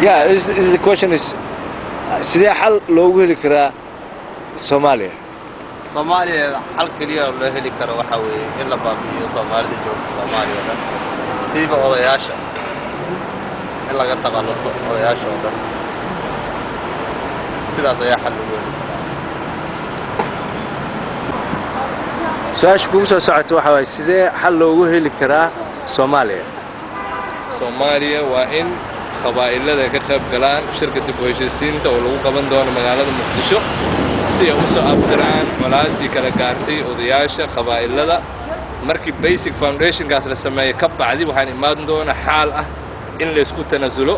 Yeah, this is the question is, sidee xal loogu heli karaa Soomaaliya? Soomaaliya xal keliya oo loo heli karo waxaa weeye in la baabi'iyo Soomaalida joogta Soomaaliya oo dhan, siiba odayaasha, in laga takhaluso odayaasha oo dhan. Sidaas ayaa xal lagu heli karaa. Su-aasha kugu soo socota waxaa waaye, sidee xal loogu heli karaa Soomaaliya? Soomaaliya waa in qabaa'ilada ka qayb galaan shirka dib u heshiisiinta oo lagu qaban doono magaalada Muqdisho, si ay u soo afjaraan colaadii kala gaartay odayaasha qabaa'ilada. Markii basic foundationkaas la sameeyo ka bacdi, waxaan imaan doona xaal ah in laysku tanasulo.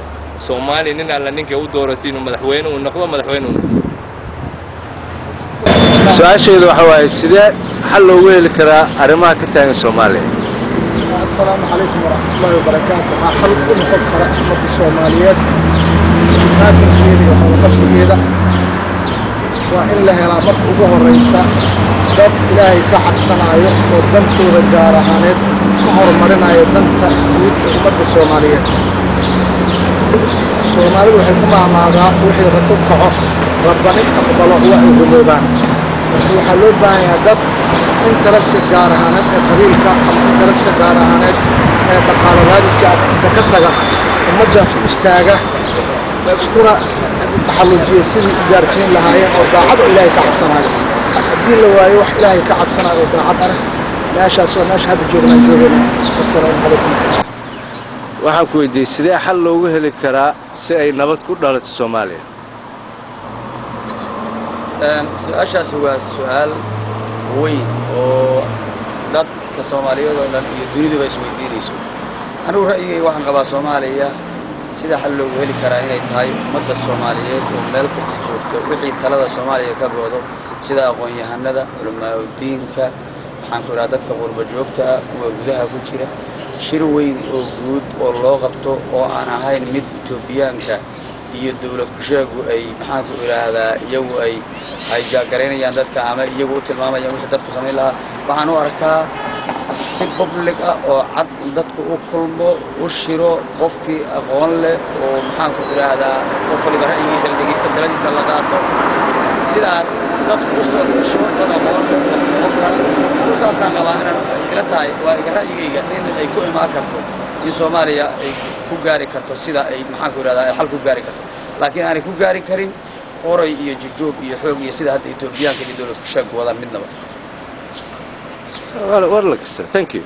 Soomaaliya nin alla ninkay u dooratay inuu madaxweyne uu noqdo, madaxweyne uu noqdo. Su-aasheedu waxa waaye, sidee xal loogu heli karaa arrimaha ka taagan Soomaaliya? Asalaamu calaykum waraxmatullaahi wabarakaatu. Waxaa xal u noqon kara ummadda Soomaaliyeed isku maatinkeeda iyo wadaqabsigeeda waa in la helaa marka ugu horraysa dad Ilaahay ka cabsanaayo oo dantooda gaar ahaaneed ka horumarinaya danta guud ee ummadda Soomaaliyeed. Soomaalidu waxay ku maahmaadaa, wixii raku kaco rabbani aqbalo waa ay rumoobaan. Marka waxaa loo baahan yahay dad interestka gaar ahaaneed ee qabiilka ama interestka gaar ahaaneed ee dhaqaalo raadiska inta ka taga ummaddaas u istaaga, iskuna taxallujiya sidii u gaarsiin lahaayeen, oo daacad oo Ilaahay ka cabsanaayo. Haddii la waayo wax Ilaahay ka cabsanaayo oo daacad ah, meeshaas waa meesha hadda joognaan joogayna. Wassalaamu calaykum. Waxaan ku weydiiyey, sidee xal loogu heli karaa si ay nabad ku dhalato Soomaaliya? Su-aashaasi waa su-aal weyn oo dadka Soomaaliyeed oo dhan iyo duniduba isweydiinayso. Anigu ra'yigayga waxaan qabaa Soomaaliya sida xal loogu heli karaa inay tahay ummadda Soomaaliyeed oo meel kasta joogto wixii talada Soomaaliya ka goodo, sida aqoon-yahanada, culamaauddiinka, waxaan ku idhaha dadka qurba joogta ah, kuwa gudaha ku jira, shir weyn oo guud oo loo qabto oo aan ahayn mid Etoobiyaanka iyo dowlad kusheegu ay, maxaan ku idhaahdaa, iyagu ay jaagaraynayaan dadka ama iyagu u tilmaamayaan wixii dadku samayn lahaa. Waxaan u arkaa si public ah oo cad in dadku u kulmo, u shiro, qofkii aqoon leh oo, maxaan ku idhaahdaa, qof waliba ra'yigiisa la dhegeysto, taladiisa la qaato, sidaas dadku u soo gasho dad aqoon leh oo noqon kara. Anigu saasaan qabaa inaan ila tahay, waa iga ra'yigayga, in ay ku imaan karto, in Soomaaliya ay ku gaari karto sida ay, maxaan ku idhahdaa, ay xal ku gaari karto, laakiin aanay ku gaari karin qoray iyo jujuub iyo xoog iyo sida hadda Etoobiyaanka iyo dowlad kusheegku wadaan midnaba. War la kasta. Thank you.